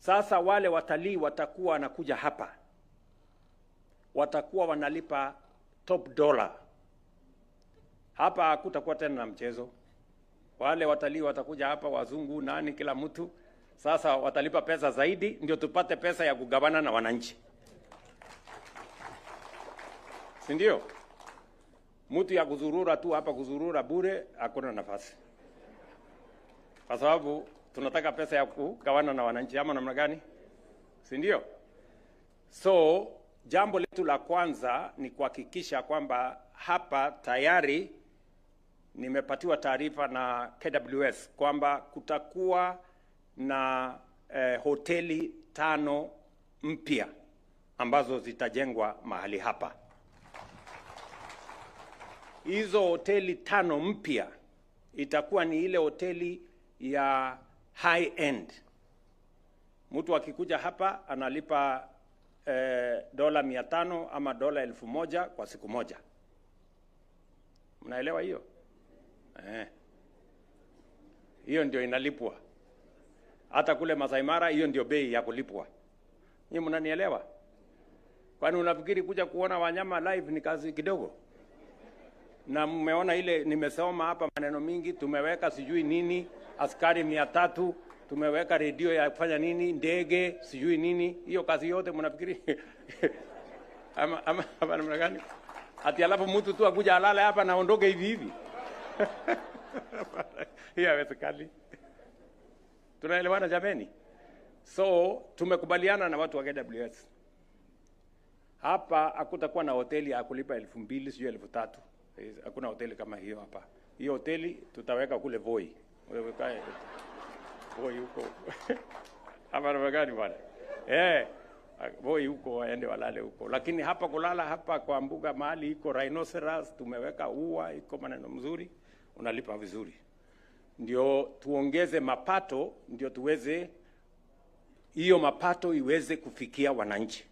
Sasa wale watalii watakuwa wanakuja hapa, watakuwa wanalipa top dollar. Hapa hakutakuwa tena na mchezo. Wale watalii watakuja hapa, wazungu nani, kila mtu sasa watalipa pesa zaidi, ndio tupate pesa ya kugawana na wananchi, si ndio? Mtu ya kuzurura tu hapa, kuzurura bure, hakuna nafasi, kwa sababu tunataka pesa ya kugawana na wananchi, ama namna gani? Si ndio? So jambo letu la kwanza ni kuhakikisha kwamba hapa tayari nimepatiwa taarifa na KWS kwamba kutakuwa na hoteli 5 mpya ambazo zitajengwa mahali hapa. Hizo hoteli 5 mpya itakuwa ni ile hoteli ya high end. Mtu akikuja hapa analipa $500 ama $1,000 kwa siku moja. Mnaelewa hiyo? Hiyo ndio inalipwa. Hata kule Masai Mara hiyo ndio bei ya kulipwa. Nyinyi mnanielewa? Kwani unafikiri kuja kuona wanyama live ni kazi kidogo? Na mmeona ile nimesoma hapa maneno mingi, tumeweka sijui nini, askari 300, tumeweka redio ya kufanya nini, ndege, sijui nini. Hiyo kazi yote mnafikiri ama namna gani? Ati alafu mtu tu akuja alale hapa na aondoke hivi hivi. Hiyo haiwezekani. Tunaelewana jameni? So tumekubaliana na watu wa KWS. Hapa hakutakuwa na hoteli ya kulipa 2,000 sio 3,000. Hakuna hoteli kama hiyo hapa. Hiyo hoteli tutaweka kule Voi. Voi huko. Hapa na gani bwana? Voi huko waende walale huko. Lakini hapa kulala hapa kwa mbuga mahali iko rhinoceros, tumeweka ua, iko maneno mzuri, unalipa vizuri. Ndio tuongeze mapato, ndio tuweze hiyo mapato iweze kufikia wananchi.